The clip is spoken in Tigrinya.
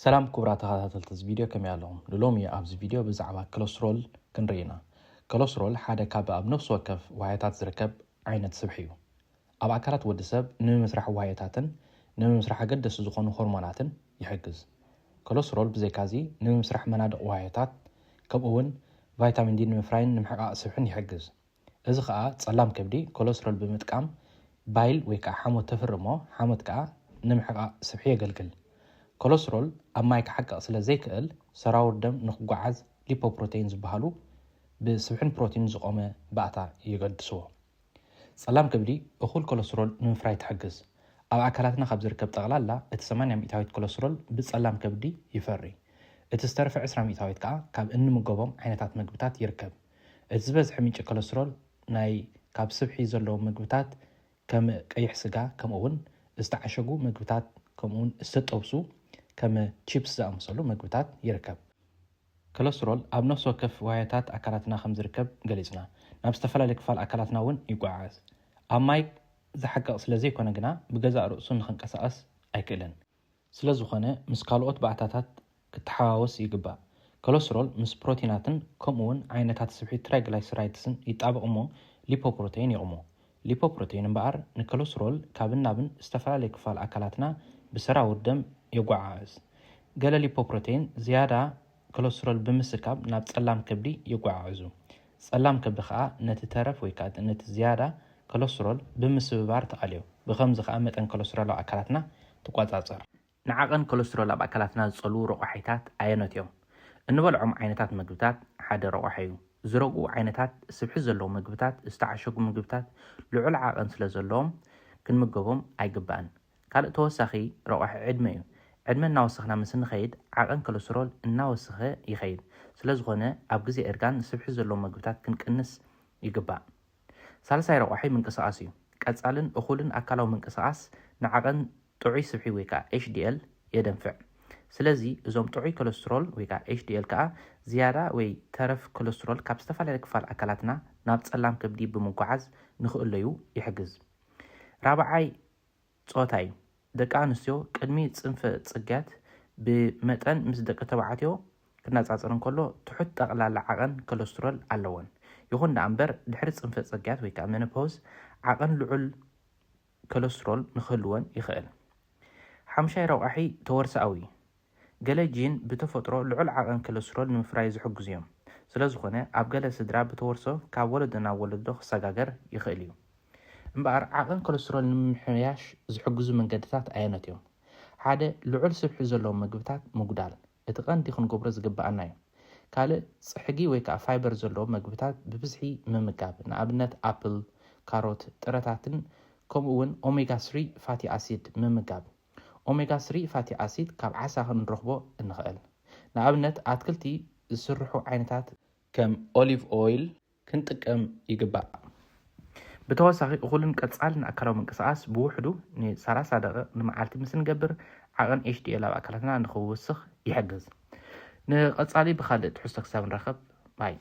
ሰላም ክቡራት ተኸታተልቲ እዚ ቪድዮ፣ ከመይ ኣለኹም? ንሎሚ ኣብዚ ቪድዮ ብዛዕባ ኮለስትሮል ክንርኢ ኢና። ኮለስትሮል ሓደ ካብ ኣብ ነፍሲ ወከፍ ዋህዮታት ዝርከብ ዓይነት ስብሒ እዩ። ኣብ ኣካላት ወዲ ሰብ ንምምስራሕ ዋህዮታትን ንምምስራሕ ኣገደስቲ ዝኾኑ ሆርሞናትን ይሕግዝ። ኮለስትሮል ብዘይካዚ ንምምስራሕ መናድቕ ዋህዮታት ከምኡ እውን ቫይታሚን ዲ ንምፍራይን ንምሕቃቕ ስብሕን ይሕግዝ። እዚ ኸኣ ጸላም ከብዲ ኮለስትሮል ብምጥቃም ባይል ወይ ከዓ ሓሞት ተፍሪ እሞ ሓሞት ከዓ ንምሕቃቕ ስብሒ የገልግል። ኮለስትሮል ኣብ ማይ ክሓቅቕ ስለ ዘይክእል ሰራውር ደም ንክጓዓዝ ሊፖፕሮቴይን ዝበሃሉ ብስብሕን ፕሮቲንን ዝቖመ ባእታ የገድስዎ። ጸላም ከብዲ እኹል ኮለስትሮል ንምፍራይ ትሕግዝ። ኣብ ኣካላትና ካብ ዝርከብ ጠቕላላ እቲ ሰማንያ ሚእታዊት ኮለስትሮል ብጸላም ከብዲ ይፈሪ። እቲ ዝተረፈ ዕስራ ሚእታዊት ከዓ ካብ እንምገቦም ዓይነታት መግብታት ይርከብ። እቲ ዝበዝሐ ምንጪ ኮለስትሮል ናይ ካብ ስብሒ ዘለዎም መግብታት ከም ቀይሕ ስጋ ከምኡ እውን ዝተዓሸጉ መግብታት ከምኡ እውን ዝተጠብሱ ከም ቺፕስ ዝኣመሰሉ መግብታት ይርከብ። ኮለስትሮል ኣብ ነፍሲ ወከፍ ዋህዮታት ኣካላትና ከም ዝርከብ ገሊጽና ናብ ዝተፈላለዩ ክፋል ኣካላትና እውን ይጓዓዝ። ኣብ ማይ ዝሓቅቕ ስለ ዘይኮነ ግና ብገዛእ ርእሱ ንክንቀሳቐስ ኣይክእልን። ስለ ዝኾነ ምስ ካልኦት ባእታታት ክተሓዋወስ ይግባእ። ኮለስትሮል ምስ ፕሮቲናትን ከምኡ እውን ዓይነታት ስብሒ ትራይግላይሰራይድስን ይጣበቕ እሞ ሊፖፕሮቴይን የቑሞ። ሊፖፕሮቴይን እምበኣር ንኮለስትሮል ካብን ናብን ዝተፈላለዩ ክፋል ኣካላትና ብሰራውር ደም የጓዓዕዝ። ገለ ሊፖፕሮቴይን ዝያዳ ኮለስትሮል ብምስካብ ናብ ጸላም ከብዲ የጓዓዕዙ። ጸላም ከብዲ ከኣ ነቲ ተረፍ ወይ ከኣ ነቲ ዝያዳ ኮለስትሮል ብምስብባር ተቓልዮ። ብኸምዚ ከኣ መጠን ኮለስትሮል ኣብ ኣካላትና ትቆጻጸር። ንዓቐን ኮለስትሮል ኣብ ኣካላትና ዝጸልዉ ረቋሒታት ኣየኖት እዮም? እንበልዖም ዓይነታት መግብታት ሓደ ረቋሒ እዩ። ዝረግኡ ዓይነታት ስብሒ ዘለዎም መግብታት፣ ዝተዓሸጉ መግብታት ልዑል ዓቐን ስለ ዘለዎም ክንምገቦም ኣይግባእን። ካልእ ተወሳኺ ረቋሒ ዕድመ እዩ። ዕድመ እናወሰኽና ምስ እንኸይድ ዓቐን ኮለስትሮል እናወሰኸ ይኸይድ። ስለ ዝኾነ ኣብ ግዜ እርጋን ስብሒ ዘለዎም መግብታት ክንቅንስ ይግባእ። ሳልሳይ ረቋሒ ምንቅስቓስ እዩ። ቀጻልን እኹልን ኣካላዊ ምንቅስቓስ ንዓቐን ጥዑይ ስብሒ ወይ ከዓ ኤች ዲ ኤል የደንፍዕ። ስለዚ እዞም ጥዑይ ኮለስትሮል ወይ ከዓ ኤች ዲ ኤል ከዓ ዝያዳ ወይ ተረፍ ኮለስትሮል ካብ ዝተፈላለየ ክፋል ኣካላትና ናብ ጸላም ከብዲ ብምጉዓዝ ንክእለዩ ይሕግዝ። ራብዓይ ጾታ እዩ። ደቂ ኣንስትዮ ቅድሚ ጽንፈ ጽግያት ብመጠን ምስ ደቂ ተባዕትዮ ክነጻጸር እንከሎ ትሑት ጠቕላላ ዓቐን ኮለስትሮል ኣለወን። ይኹን ደኣ እምበር ድሕሪ ጽንፈ ጽግያት ወይ ከዓ ሜኖፖዝ ዓቐን ልዑል ኮለስትሮል ንክህልወን ይኽእል። ሓምሻይ ረቋሒ ተወርሳኣዊ እዩ። ገለ ጂን ብተፈጥሮ ልዑል ዓቐን ኮለስትሮል ንምፍራይ ዝሕግዙ እዮም። ስለ ዝኾነ ኣብ ገለ ስድራ ብተወርሶ ካብ ወለዶ ናብ ወለዶ ክሰጋገር ይኽእል እዩ። እምበኣር ዓቐን ኮለስትሮል ንምምሕያሽ ዝሕግዙ መንገድታት ኣየኖት እዮም? ሓደ፣ ልዑል ስብሒ ዘለዎም መግብታት ምጉዳል እቲ ቀንዲ ክንገብሮ ዝግብኣና እዩ። ካልእ፣ ጽሕጊ ወይ ከዓ ፋይበር ዘለዎም መግብታት ብብዝሒ ምምጋብ፣ ንኣብነት ኣፕል፣ ካሮት፣ ጥረታትን ከምኡ እውን ኦሜጋ ስሪ ፋቲ ኣሲድ ምምጋብ። ኦሜጋ ስሪ ፋቲ ኣሲድ ካብ ዓሳ ክንረኽቦ እንኽእል። ንኣብነት ኣትክልቲ ዝስርሑ ዓይነታት ከም ኦሊቭ ኦይል ክንጥቀም ይግባእ። ብተወሳኺ እኹልን ቀጻልን ኣካላዊ ምንቅስቓስ ብውሕዱ ን ሰላሳ ደቂቕ ንመዓልቲ ምስ እንገብር ዓቐን ኤች ዲ ኤል ኣብ ኣካላትና ንኽውስኽ ይሕግዝ። ንቐጻሊ ብኻልእ ትሕዝቶ ክሳብ ንራኸብ ባይ።